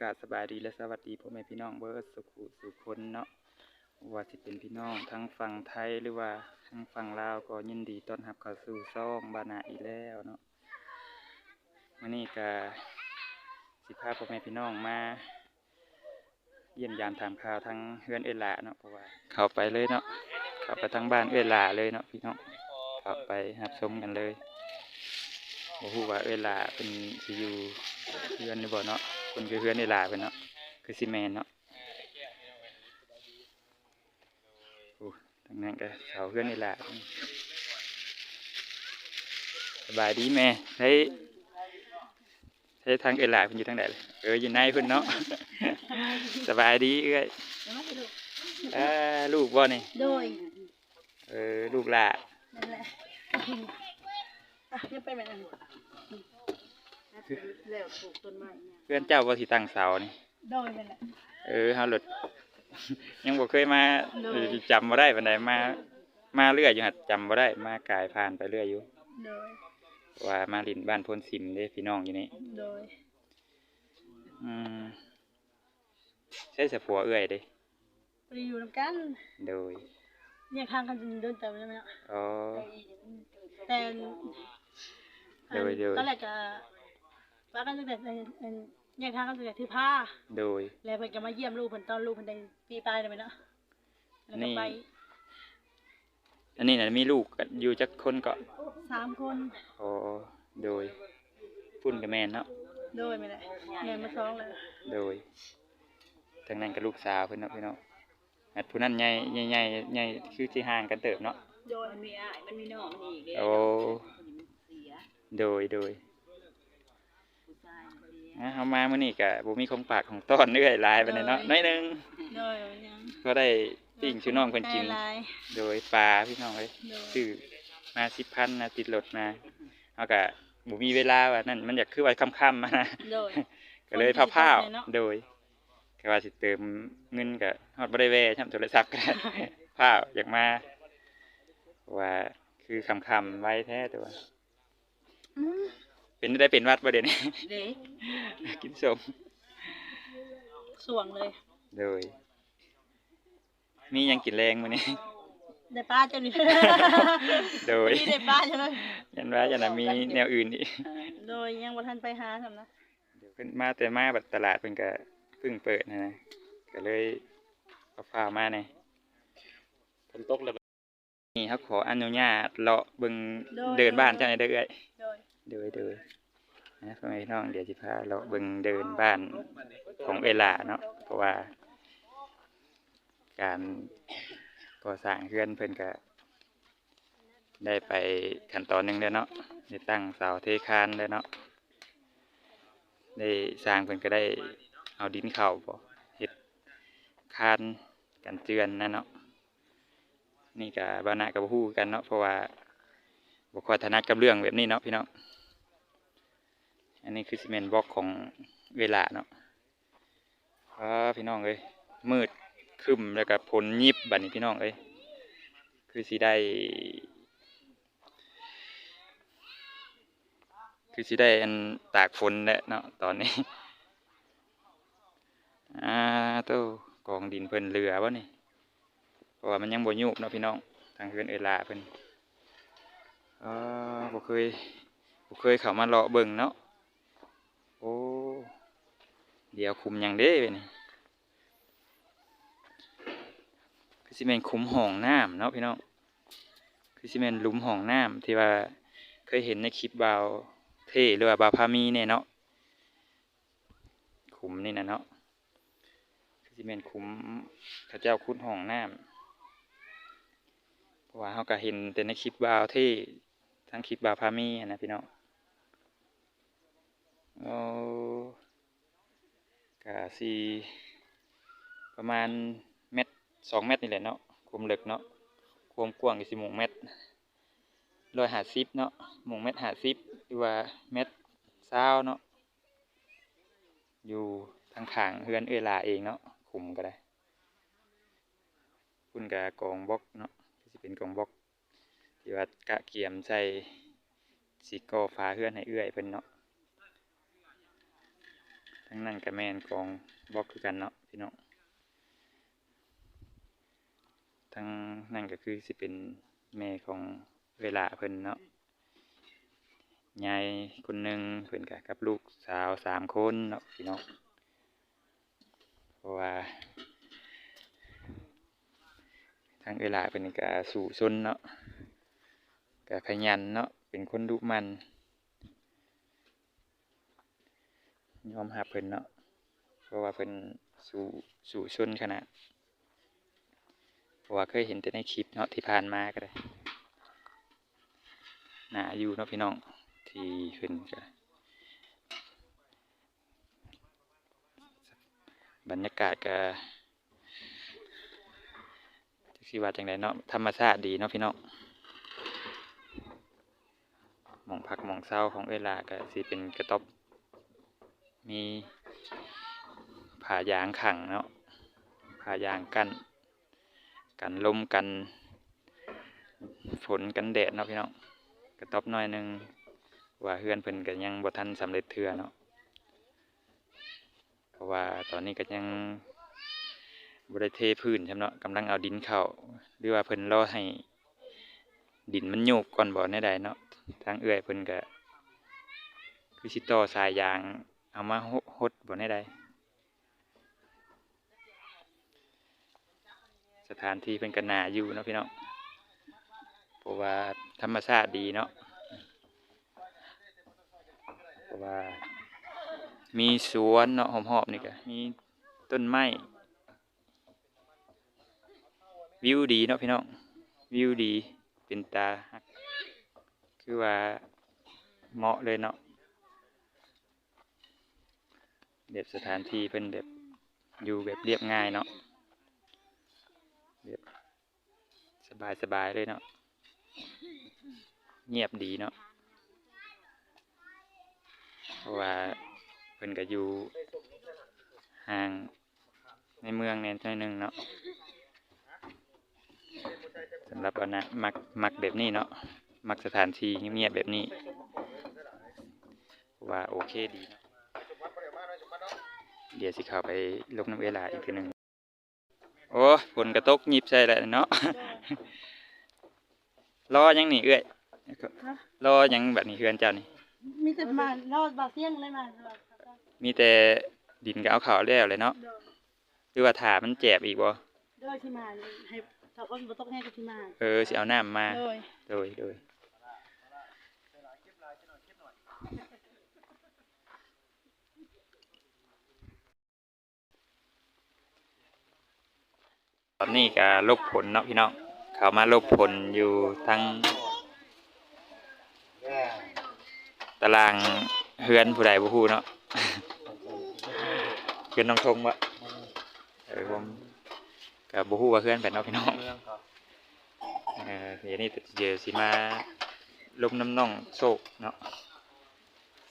ກະສະບາຍດີ ແລະ ສະຫວັດດີພໍ່ແມ່ພີ່ນ້ອງເບິດສູ່ຜູ້ສູ່ຄົນເນາະ, ບໍ່ວ່າຊິເປັນພີ່ນ້ອງທາງຝັ່ງໄທ ຫຼືວ່າທາງຝັ່ງລາວ ກໍຍິນດີຕ້ອນຮັບເຂົ້າສູ່ຊ່ອງບ້ານນາອີກແລ້ວເນາະ. ມື້ນີ້ກະຊິພາພໍ່ແມ່ພີ່ນ້ອງມາ ຢ້ຽມຢາມຖາມຂ່າວທາງເຮືອນເອື້ອຍຫຼ້າເນາະ, ເພາະວ່າເຂົ້າໄປເລີຍເນາະ, ເຂົ້າໄປທາງບ້ານເອື້ອຍຫຼ້າເລີຍເນາະພີ່ນ້ອງ, ເຂົ້າໄປຮັບຊົມກັນເລີຍ. ບໍ່ຮູ້ວ່າເອື້ອຍຫຼ້າເພິ່ນຊິຢູ່ເຮືອນຫຼືບໍ່ເນາະ, ເພິ່ນຄືເຮືອນເອື້ອຍຫຼ້າເພິ່ນເນາະ, ຄືຊິແມ່ນເນາະ. ໂອ້ ທາງນັ້ນກໍເສົາເຮືອນເອື້ອຍຫຼ້າ. ສະບາຍດີແມ່. ໃສ ໃສທາງເອື້ອຍຫຼ້າເພິ່ນຢູ່ທາງໃດ? ເອີ ຢູ່ໃນພຸ້ນເນາະ. ສະບາຍດີເອື້ອຍ. ເອີ ລູກບໍ່ນີ້? ໂດຍ. ເອີ ລູກຫຼ້າ. ນັ້ນແຫຼະ. ອ່ະ ຍັງໄປແມ່ນ ແລ້ວປູກຕົ້ນໄມ້. ເຮືອນເຈົ້າບໍ່ທີ່ຕັ້ງເສົານີ້? ໂດຍ ແມ່ນແຫຼະ. ເອີ ເຮົາໂລດ ຍັງບໍ່ເຄີຍມາ. ໂດຍ. ເອີ ຈຳບໍ່ໄດ້ປານໃດ, ມາ ມາເລື້ອຍຢູ່ຫັ້ນ ຈຳບໍ່ໄດ້, ມາກາຍຜ່ານໄປເລື້ອຍຢູ່. ໂດຍ. ເພາະວ່າມາຫຼິ້ນບ້ານໂພນສິມເດ້ ພີ່ນ້ອງຢູ່ນີ້. ໂດຍ. ອືມ ໃສສະຜົວເອື້ອຍເດ້? ບໍ່ໄດ້ຢູ່ນຳກັນ. ໂດຍ. ແຍກທາງກັນດົນເຕີບແລ້ວເນາະ. ອໍ. ແຕ່ ໂດຍ ໂດຍ. ຕອນແລກກະປະກັນຕັ້ງແຕ່ ອັນ ແຍກທາງກັນຕັ້ງແຕ່ທີ່ພາ. ໂດຍ. ແລ້ວເພິ່ນກໍມາຢ້ຽມລູກເພິ່ນຕອນລູກເພິ່ນໄດ້ປີປາຍແລ້ວແມ່ນເນາະ. ແລ້ວກໍໄປ ອັນນີ້ນະ ມີລູກຢູ່ຈັກຄົນເກາະ? ສາມຄົນ. ອໍ ໂດຍ. ພຸ້ນກໍແມ່ນເນາະ? ໂດຍ ແມ່ນແຫຼະ. ແມ່ນມາສອງແລ້ວ. ໂດຍ. ທາງນັ້ນກໍລູກສາວເພິ່ນເນາະພີ່ນ້ອງ. ອັນຜູ້ນັ້ນໃຫຍ່ ໃຫຍ່ ໃຫຍ່ ໃຫຍ່ ຄືຊິຫ່າງກັນເຕີບເນາະ? ໂດຍ. ມັນມີອ້າຍ ມັນມີນ້ອງມັນອີກເດ້. ໂອ້ ໂດຍ ໂດຍ. ອ່າ ເຮົາມາມື້ນີ້ກະບໍ່ມີຂອງຝາກຂອງຕ້ອນເອື້ອຍຫຼາຍປານໃດເນາະ. ໂດຍ. ໜ້ອຍໜຶ່ງ. ໂດຍ. ຍັງ ພໍໄດ້ປີ້ງສູ່ນ້ອງເພິ່ນກິນ. ໂດຍ. ປາພີ່ນ້ອງເອີຍ. ໂດຍ. ຊື້ມາສິບພັນນະ ຕິດລົດມາ. ເຮົາກະບໍ່ມີເວລາວ່ານັ້ນ, ມັນຢາກຄືວ່າຄ່ຳໆ ນະ. ໂດຍ. ກໍເລີຍພ້າວໆ. ໂດຍ. ກະວ່າຊິເຕີມເງິນກະຮອດບໍ່ໄດ້ແວ່ຊ້ຳ ໂທລະສັບກະໄດ້ ພ້າວຢາກມາ ເພາະວ່າຄືຄ່ຳໆໄວແທ້ຕົວະ. ອືມ ເປັນໄດ້ເປັນຫວັດບໍ່ດຽວນີ້? ເດ້ ກິນສົ້ມ ສ່ວງເລີຍ. ໂດຍ. ມີຫຍັງກິນແລງມື້ນີ້? ໄດ້ປາເຈົ້ານີ້. ໂດຍ. ໄດ້ປາເຈົ້າເລີຍ. ຍັນວ່າຈະນະມີແນວອື່ນອີກ. ໂດຍ. ຍັງບໍ່ທັນໄປຫາຊ້ຳນະ. ເພິ່ນມາແຕ່ມາບັດຕະຫຼາດເພິ່ນກະເພິ່ງເປີດຫັ້ນນະ ກະເລີຍຟ້າວໆມາແດ່. ຝົນຕົກແລ້ວ. ນີ້ເຮົາຂໍອະນຸຍາດເລາະເບິ່ງ ໂດຍ ເດີ່ນບ້ານເຈົ້າແດ່ເດີເອື້ອຍ. ໂດຍ. ໂດຍ ໂດຍ. ນະ ພໍ່ແມ່ພີ່ນ້ອງ ດຽວຊິພາເລາະເບິ່ງເດີ່ນບ້ານຂອງເອື້ອຍຫຼ້າເນາະ ເພາະວ່າການກໍ່ສ້າງເຮືອນເພິ່ນກະ ໄດ້ໄປຂັ້ນຕອນໜຶ່ງແລ້ວເນາະ, ໄດ້ຕັ້ງເສົາເທຄານແລ້ວເນາະ, ໄດ້ ຊ່າງເພິ່ນກໍໄດ້ເອົາດິນເຂົ້າບໍ ເຮັດຄານກັນເຈື່ອນນັ້ນເນາະ. ນີ້ກະບ່າວນະກະບໍ່ຮູ້ຄືກັນເນາະ ເພາະວ່າບໍ່ຄ່ອຍຖະໜັດກັບເລື່ອງແບບນີ້ເນາະພີ່ນ້ອງ. ອັນນີ້ຄືຊິແມ່ນບລັອກຂອງເອື້ອຍຫຼ້າເນາະ. ອ້າ ພີ່ນ້ອງເອີຍ ມືດຄຶ້ມ ແລ້ວກະຝົນຍິບບາດນີ້ພີ່ນ້ອງເອີຍ. ຄືຊິໄດ້ ຄືຊິໄດ້ອັນຕາກຝົນແຫຼະເນາະຕອນນີ້. ອ່າ ໂທ້ ກອງດິນເພິ່ນເຫຼືອບໍ່ນີ້? ເພາະວ່າມັນຍັງບໍ່ຍູບເນາະພີ່ນ້ອງ ທາງເຮືອນເອື້ອຍຫຼ້າເພິ່ນ. ເອີ ບໍ່ເຄີຍ ບໍ່ເຄີຍເຂົ້າມາເລາະເບິ່ງເນາະ. ໂອ້ ດຽວຂຸມຫຍັງເດ້ນີ້? ຄືຊິແມ່ນຂຸມຫ້ອງນ້ຳເນາະພີ່ນ້ອງ, ຄືຊິແມ່ນຫຼຸມຫ້ອງນ້ຳທີ່ວ່າເຄີຍເຫັນໃນຄລິບບ່າວເທ່ ຫຼືວ່າບ່າວພາມີແດ່ເນາະ. ຂຸມນີ້ນະເນາະ ຄືຊິແມ່ນຂຸມເຂົາເຈົ້າຂຸດຫ້ອງນ້ຳ ເພາະວ່າເຮົາກະເຫັນແຕ່ໃນຄລິບບ່າວເທ່ ທັງຄລິບບ່າວພາມີຫັ້ນນະພີ່ນ້ອງ. ໂອ້ ກະຊິປະມານແມັດ ສອງແມັດນີ້ແຫຼະເນາະ ຄວາມເລິກເນາະ, ຄວາມກວ້າງກະຊິໝົງແມັດ ຮ້ອຍຫ້າສິບເນາະ ໝົງແມັດຫ້າສິບ ຫຼືວ່າແມັດຊາວເນາະ. ຢູ່ທາງຂ້າງເຮືອນເອື້ອຍຫຼ້າເອງເນາະ ຂຸມກໍໄດ້. ພຸ້ນກໍກອງບລັອກເນາະ ຄືຊິເປັນກອງບລັອກທີ່ວ່າກະກຽມໃສ່ ຊິກໍ່ຝາເຮືອນໃຫ້ເອື້ອຍເພິ່ນເນາະ. ທ ງນັ້ນກໍແມ່ນຂອງບລັອກຄືກັນເນາະພີ່ນ້ອງ. ທາງນັ້ນກໍຄືຊິເປັນແມ່ຂອງເວລາເພິ່ນເນາະ. ຍາຍຄົນໜຶ່ງເພິ່ນກໍກັບລູກສາວສາມຄົນເນາະພີ່ນ້ອງ. ເພາະວ່າທາງເອື້ອຍຫຼ້າເພິ່ນກໍສູ້ຊົນເນາະ, ກໍຂະຫຍັນເນາະ, ເປັນຄົນດຸໝັ່ນ. ຍອມຮັບເພິ່ນເນາະ, ເພາະວ່າເພິ່ນສູ້ ສູ້ຊົນຂະໜາດ. ເພາະວ່າເຄີຍເຫັນແຕ່ໃນຄລິບເນາະ, ທີ່ຜ່ານມາກໍໄດ້ ໜ້າຢູ່ເນາະພີ່ນ້ອງ, ທີ່ເພິ່ນກໍ ບັນຍາກາດກໍ ຈັກຊິວ່າຈັ່ງໃດເນາະ, ທຳມະຊາດດີເນາະພີ່ນ້ອງ. ໝ່ອງພັກໝ່ອງເຊົາຂອງເອື້ອຍຫຼ້າກໍຊິເປັນກະຕ໊ອບ, ມີຜ້າຢາງຂັງເນາະ, ຜ້າຢາງກັ້ນ ກັນລົມກັນຝົນກັນແດດເນາະພີ່ນ້ອງ. ກະຕ໊ອບໜ້ອຍໜຶ່ງ, ເພາະວ່າເຮືອນເພິ່ນກໍຍັງບໍ່ທັນສຳເລັດເທື່ອເນາະ, ເພາະວ່າຕອນນີ້ກໍຍັງບໍ່ໄດ້ເທພື້ນຊ້ຳເນາະ, ກຳລັງເອົາດິນເຂົ້າ ຫຼືວ່າເພິ່ນລໍໃຫ້ດິນມັນໂຍກກ່ອນບໍ່ແນວໃດເນາະ. ທາງເອື້ອຍເພິ່ນກໍຄືຊິຕໍ່ສາຍຢາງເອົາມາຫົດ ຫົດບໍ່ແນວໃດ. ສະຖານທີ່ເພິ່ນກໍໜ້າຢູ່ເນາະພີ່ນ້ອງ, ເພາະວ່າທຳມະຊາດດີເນາະ, ເພາະວ່າມີສວນເນາະ, ຮອບໆນີ້ກໍມີຕົ້ນໄມ້. ວິວດີເນາະພີ່ນ້ອງ, ວິວດີ ເປັນຕາຮັກ, ຄືວ່າເໝາະເລີຍເນາະ. ແບບສະຖານທີ່ເພິ່ນແບບຢູ່ແບບລຽບງ່າຍເນາະ, ແບບສະບາຍໆເລີຍເນາະ, ງຽບດີເນາະ. ເພາະວ່າເພິ່ນກໍຢູ່ຫ່າງໃນເມືອງແດ່ໜ້ອຍໜຶ່ງເນາະ. ສຳລັບອານະ ມັກ ມັກແບບນີ້ເນາະ, ມັກສະຖານທີ່ງຽບໆແບບນີ້ ວ່າໂອເຄດີເນາະ. ດຽວຊິເຂົ້າໄປລົມນຳເອື້ອຍຫຼ້າອີກເທື່ອໜຶ່ງ. ໂອ້ ຝົນກະຕົກຫຍິບໃສ່ແລ້ວເນາະ. ລໍຫຍັງນີ້ເອື້ອຍ? ຮະ? ລໍຫຍັງບັດນີ້ເຮືອນເຈົ້ານີ້? ມີແຕ່ມາລໍບ່າວຊຽງເລີຍມາ. ມີແຕ່ດິນກໍເອົາເຂົ້າແລ້ວແຫຼະເນາະ. ໂດຍ. ຫຼືວ່າຖ້າມັນແຈບອີກບໍ່? ໂດຍ ຊິມານີ້ ໃຫ້ຖ້າຝົນບໍ່ຕົກແຮງກໍຊິມາ. ເອີ ຊິເອົານ້ຳມາ. ໂດຍ ໂດຍ ໂດຍ. ຕອນນີ້ກໍຫຼົບຝົນເນາະພີ່ນ້ອງ, ເຂົ້າມາຫຼົບຝົນຢູ່ທາງ ຕາລາງເຮືອນຜູ້ໃດບໍ່ຮູ້ເນາະ, ເຮືອນນ້ອງທົງບໍ່? ເອີ ຜົມກໍບໍ່ຮູ້ວ່າເຮືອນໃຜເນາະພີ່ນ້ອງ. ເອີ ດຽວນີ້ ດຽວຊິມາລົມນຳນ້ອງໂຊກເນາະ.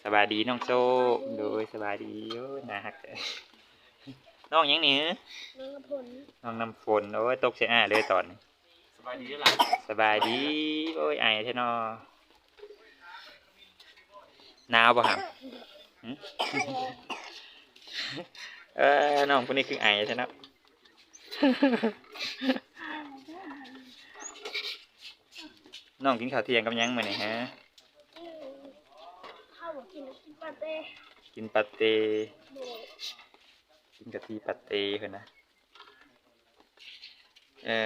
ສະບາຍດີນ້ອງໂຊກ. ໂດຍ ສະບາຍດີ. ໂອ້ຍ ໜ້າຮັກແທ້. ນ້ອງຫຍັງນີ້? ນ້ອງນ້ຳຝົນ. ນ້ອງນ້ຳຝົນ. ໂອ້ຍ ຕົກໃສ່ອ້າຍເລີຍຕອນນີ້. ສະບາຍດີເດີຫຼານ. ສະບາຍດີ. ໂອ້ຍ ໄອແທ້ນໍ. ໜາວບໍ່ຫຳ? ຫຶ? ເອີ ນ້ອງຜູ້ນີ້ຄືໄອແທ້ເນາະ. ນ້ອງກິນເຂົ້າທ່ຽງກັບຫຍັງມື້ນີ້ຫະ? ເຂົ້າບໍ່ກິນ ກິນປາເຕ້. ກິນປາເຕ້. ໂດຍ. ກິນກະຕິປາເຕ້ເພິ່ນນະ. ເອີ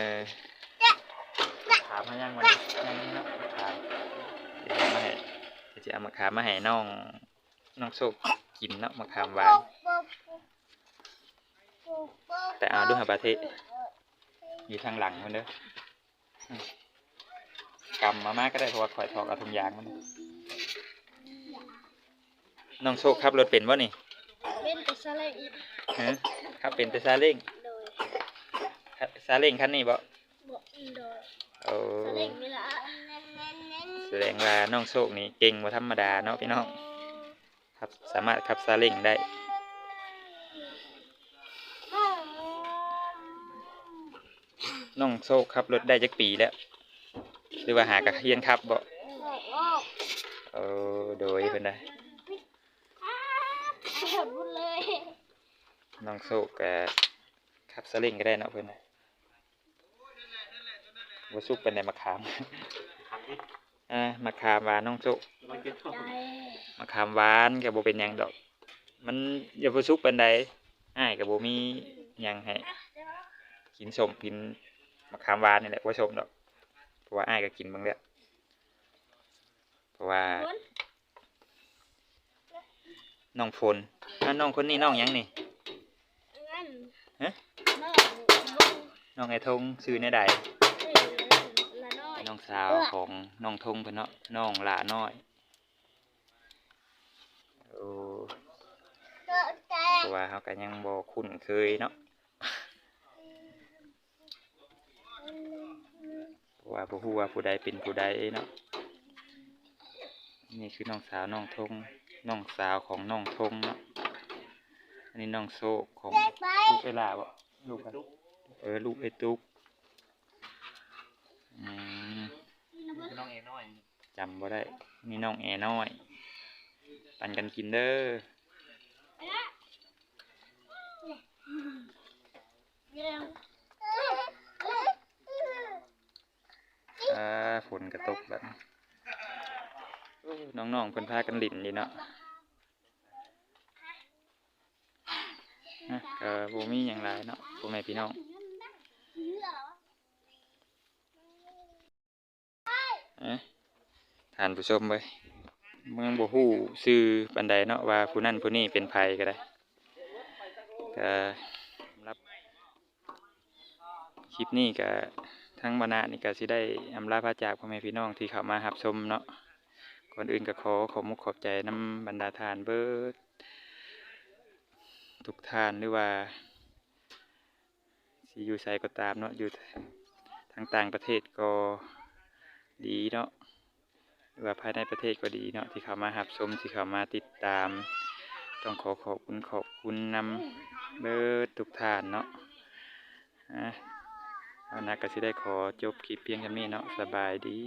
ຖາມຫາຍັງມື້ນີ້ ຍັງເນາະ ຖາມ ຊິເອົາມາໃຫ້ ຊິເອົາໝາກຂາມມາໃຫ້ນ້ອງ ນ້ອງໂຊກກິນເນາະ ໝາກຂາມຫວານ. ໄປເອົາດູຫາປາເທະ ຢູ່ທາງຫຼັງພຸ້ນເດີ. ອືມ ກຳເອົາມາກໍໄດ້ ເພາະວ່າຂ້ອຍຖອກເອົາຖົງຢາງມັນ. ນ້ອງໂຊກຂັບລົດເປັນບໍ່ນີ້? ເປັນແຕ່ຊາເລ້ງ. ຮະ? ຂັບເປັນແຕ່ຊາເລ້ງ? ໂດຍ. ຊາເລ້ງຄັນນີ້ບໍ່? ບໍ່ ໂດຍ. ໂອ້ ຊາເລ້ງນີ້ລະ. ສະແດງວ່ານ້ອງໂຊກນີ້ເກັ່ງບໍ່ທຳມະດາເນາະພີ່ນ້ອງ. ຂັບ ສາມາດຂັບຊາເລ້ງໄດ້. ນ້ອງໂຊກຂັບລົດໄດ້ຈັກປີແລ້ວ ຫຼືວ່າຫາກະຮຽນຂັບບໍ່? ໂອ້ ໂດຍ ເພິ່ນນະ ເບິດເລີຍ. ນ້ອງໂຊກກໍຂັບສະເລັ້ງກໍໄດ້ເນາະເພິ່ນນະ. ບໍ່ສຸກປານໃດໝາກຂາມ. ອ່າ ໝາກຂາມຫວານນ້ອງໂຊກ. ໝາກຂາມຫວານກໍບໍ່ເປັນຫຍັງດອກ. ມັນຍັງບໍ່ສຸກປານໃດ. ອ້າຍກໍບໍ່ມີຫຍັງໃຫ້ກິນ ສົ້ມກິນ ໝາກຂາມຫວານນີ້ແຫຼະ ບໍ່ສົ້ມດອກ. ເພາະວ່າອ້າຍກໍກິນເບິ່ງແລ້ວ. ເພາະວ່າ ນ້ອງຝົນ. ອ້າວ ນ້ອງຄົນນີ້ນ້ອງຫຍັງນີ້? ຮະ? ນ້ອງ ນ້ອງໄອ້ທົງ. ຊື່ແນວໃດ? ຊື່ຫຼ້ານ້ອຍ. ນ້ອງສາວຂອງນ້ອງທົງເພິ່ນເນາະ ນ້ອງຫຼ້ານ້ອຍ. ໂອ້ ເພາະວ່າເຮົາກໍຍັງບໍ່ຄຸ້ນເຄີຍເນາະ. ເພາະວ່າບໍ່ຮູ້ວ່າຜູ້ໃດເປັນຜູ້ໃດເນາະ. ນີ້ຄືນ້ອງສາວນ້ອງທົງ ນ້ອງສາວຂອງນ້ອງທົງເນາະ. ອັນນີ້ນ້ອງໂຊກຂອງລູກເອື້ອຍຫຼ້າບໍ? ລູກ ເອີ ລູກເອື້ອຍຕຸກ. ອືມ ນ້ອງເອນ້ອຍ ຈຳບໍ່ໄດ້. ນີ້ນ້ອງແອນ້ອຍ. ປັນກັນກິນເດີ. ອ່າ ຝົນກໍຕົກແບບນີ້. ໂອ້ ນ້ອງໆເພິ່ນພາກັນຫຼິ້ນຢູ່ເນາະ. ນະ ກໍບໍ່ມີຫຍັງຫຼາຍເນາະ ພໍ່ແມ່ພີ່ນ້ອງ. ເອີ ທ່ານຜູ້ຊົມເອີຍ ຍັງບໍ່ຮູ້ຊື່ປານໃດເນາະ ວ່າຜູ້ນັ້ນຜູ້ນີ້ເປັນໃຜກໍໄດ້. ກໍສຳລັບຄລິບນີ້ກໍ ທາງບ່າວນາດນີ້ກໍຊິໄດ້ອຳລາພາຈາກພໍ່ແມ່ພີ່ນ້ອງທີ່ເຂົ້າມາຮັບຊົມເນາະ. ກ່ອນອື່ນກໍຂໍຂອບມຸກຂອບໃຈນຳບັນດາທ່ານເບີດທຸກທ່ານ ຫຼືວ່າ ຊິຢູ່ໃສກໍຕາມເນາະ ຢູ່ທາງຕ່າງປະເທດກໍດີເນາະ ຫຼືວ່າພາຍໃນປະເທດກໍດີເນາະ ທີ່ເຂົ້າມາຮັບຊົມ ທີ່ເຂົ້າມາຕິດຕາມ. ຕ້ອງຂໍຂອບຄຸນຂອບຄຸນນຳເບີດທຸກທ່ານເນາະ. ອາ ເອົານະ ກໍຊິໄດ້ຂໍຈົບຄລິບພຽງສ່ຳນີ້ເນາະ. ສະບາຍດີ.